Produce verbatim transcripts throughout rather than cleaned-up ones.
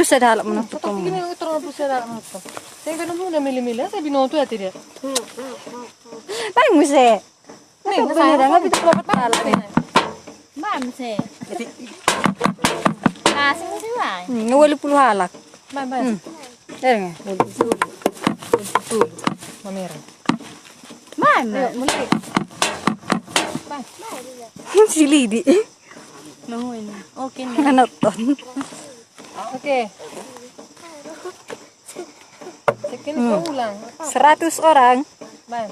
Sada halak manonton. Satu gini, terlalu pusat halak manonton. Saya kan udah milih-milih, saya binoto ya tidak. Baik muse. Nih, saya dapat dapat halak nih. Bam se. Kasih muse bang. Hmm, walu pulu halak. Bang, bang. Hmm. Eh, walu pulu. Walu pulu. Mamereng. Bang, bang. Ayo, mulai. Bang. Si Lidi. Nungguin. Oke, nih. Nonton. Oke. Sekian. Hmm. Ulang. Seratus orang. Bang.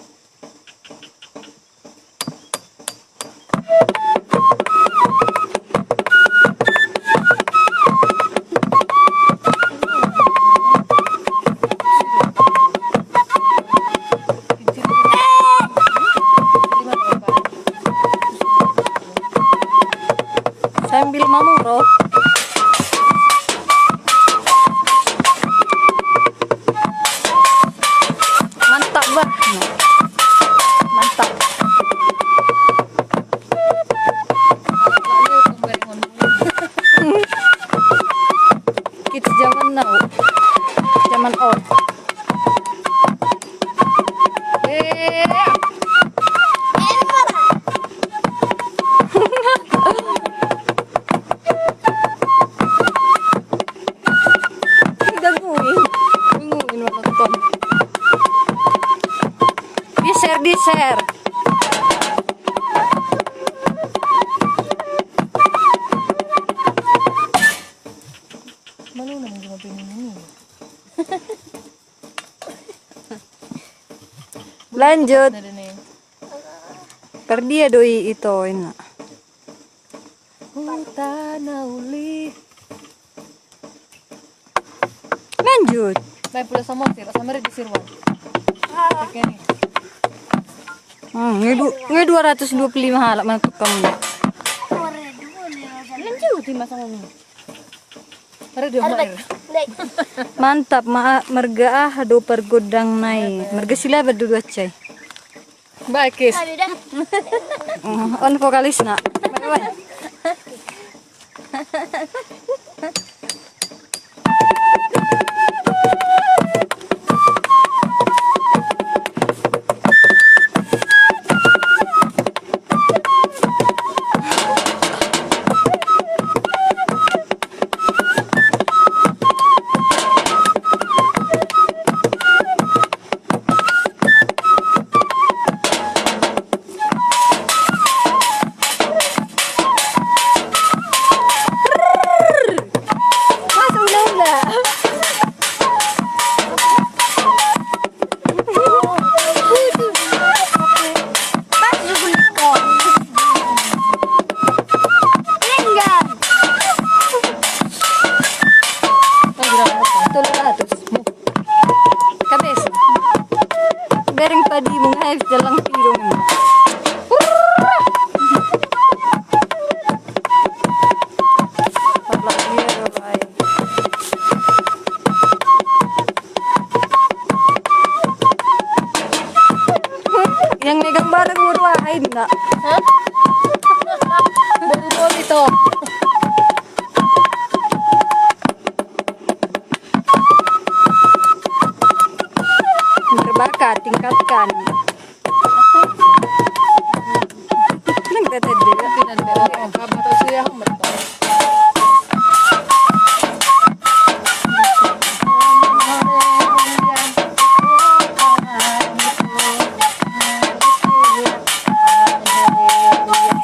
Sambil mamuro. Mantap, bah. Mantap. Kids zaman now. Zaman old. Gangguin. Gangguin menonton. Di-share, di-share. Mana udah mencoba ini? Lanjut. Ada nih. Pardia do i ito, ina. Huta na uli. Lanjut. Baik, pula sama sih, sama di Sirwan. Oke nih. Hmm, ini du-, ini dua ratus dua puluh lima halak mana tukang ini. Lanjut di masa ini. Mantap, ma-, marga aha do pargondang nai. Marga Silaban do dua cai. Baik, Kis. Mm, on vokalisna. Tolu ratus. Kabes. Bereng padi mung hai jalang pidong. Yang megang barang guru ain enggak? Hah? Baru boli toh. Berbakat, tingkatkan. Nang tete dia.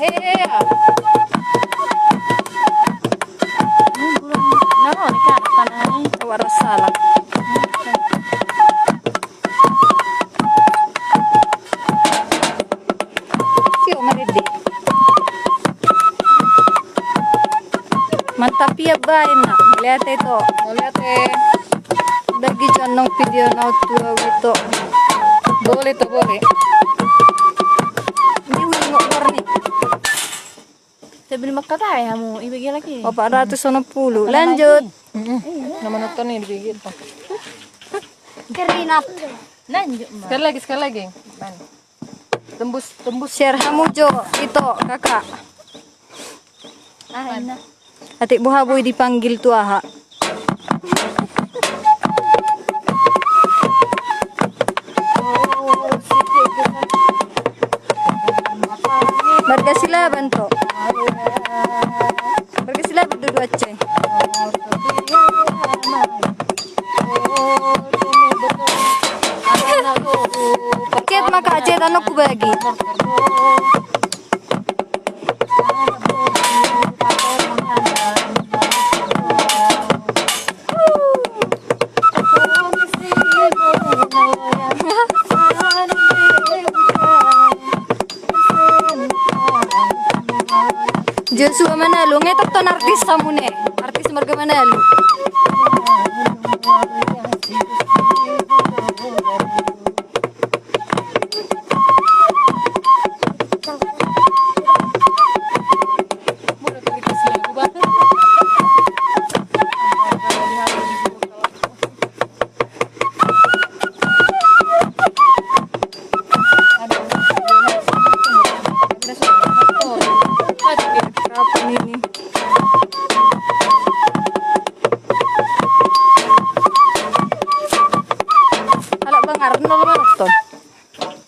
Hea. Naro ni kan tanai. Wara salah. Sio maridi. Mantap ia baen na. Mauliate ito. Mauliate. Bagi jonong video na tu au ito. Boleh to, boleh. Ini wingok warni. Sebelum makatai hamu, ibege lagi. Opat ratus onom puluh. Lanjut. Mm-mm. Nama nonton ini dibege. Keringat. Lanjut, Ma. Sekali lagi, sekali lagi. Ban. Tembus, tembus. Share hamu jo, ito, kakak. Ah, enak. Atik boha boi dipanggil tu aha. Anto. Marga Silaban do dua Aceh. Chat ma Kak, chat, anu hubagi. Joshua Manalu, ngetok ton artis hamu ne, artis marga Manalu. Halak Bang Arnold ma nonton.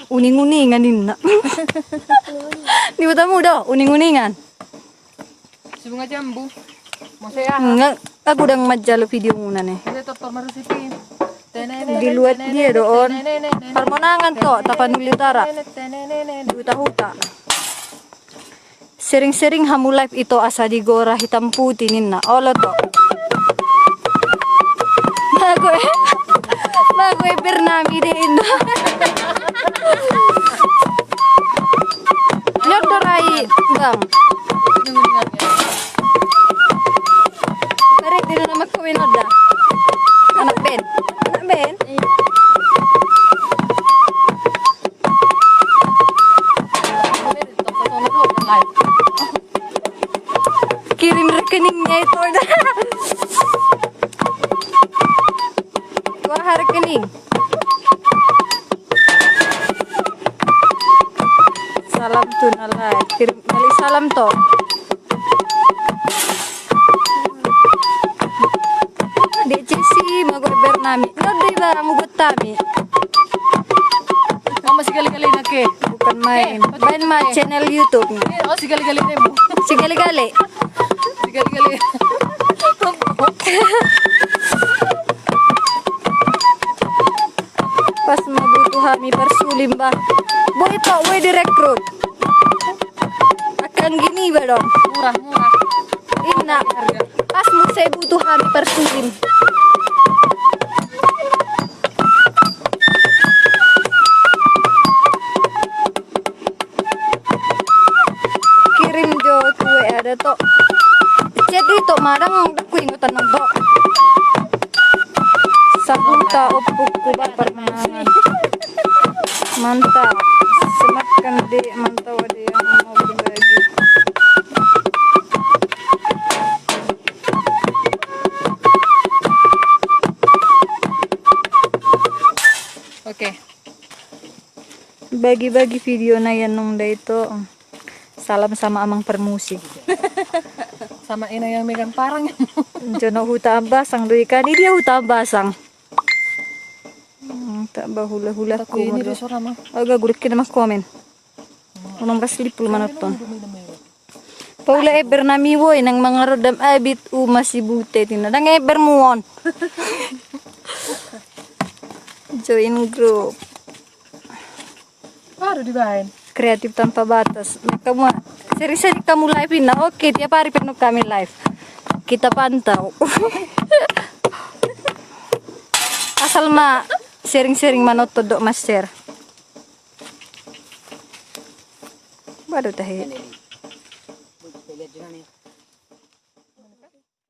Uning-uningan ninna. Di botamu do, uning-uningan. Si bunga jambu. Mose aha? Nga, aku dang manjalo video muna ne. Dia tortor marusipin. Di luat dia do on. Parmonangan to, Tapanuli Utara. Di huta-huta. Sering-sering hamu live ito asa digora hitam putih ninna. Olo to. Mago e. Mago e Bernami de inna. Nyodo rai, Bang. Pare dulu nama kawin oda. Anak band. Anak band. Kirim rekeningnya itu. Wah, rekening. Salam tu na live. Kirim balik salam to. Dek Jesi, mago e Bernami. Nodoi barang ugot tami. Mama si gali-gali na ke. Bukan main. Eh, main ma channel YouTube. Eh, oh, si gali-gali demo. Si gali-gali. Si gali-gali. Pas ma butuh hami parsulim bah. Boi to, boi direkrut. Akan gini ba dong. Murah, murah. Inna. Pas muse butuh hami parsulim. Kirim jo tu W A da to. Chat i to madang, dang huingot annon to. Sahuta ompungku bah parmangan. Mantap. Semakan dek, mantap ada yang mau berbagi. Oke. Bagi-bagi video na i annon da ito. Salam sama Amang Parmusi. Sama ina yang megang parang. Jono Huta Ambasang do i kan, i dia Huta Ambasang. Hmm, tak bahula-hula ku ini dia seorang mah. Aga gurek kena mah komen. Onom belas lima puluh manonton. Paula eber nami woi, nang mangarondam abit uma si bute tina. Dang eber muon. Join group. Baru dibaen. Kreatif tanpa batas. Kamu sering-sering kamu live inna. Oke, tiap hari penuh kami live. Kita pantau. Asal ma sering-sering manonton dohot ma-share. Baru tahe.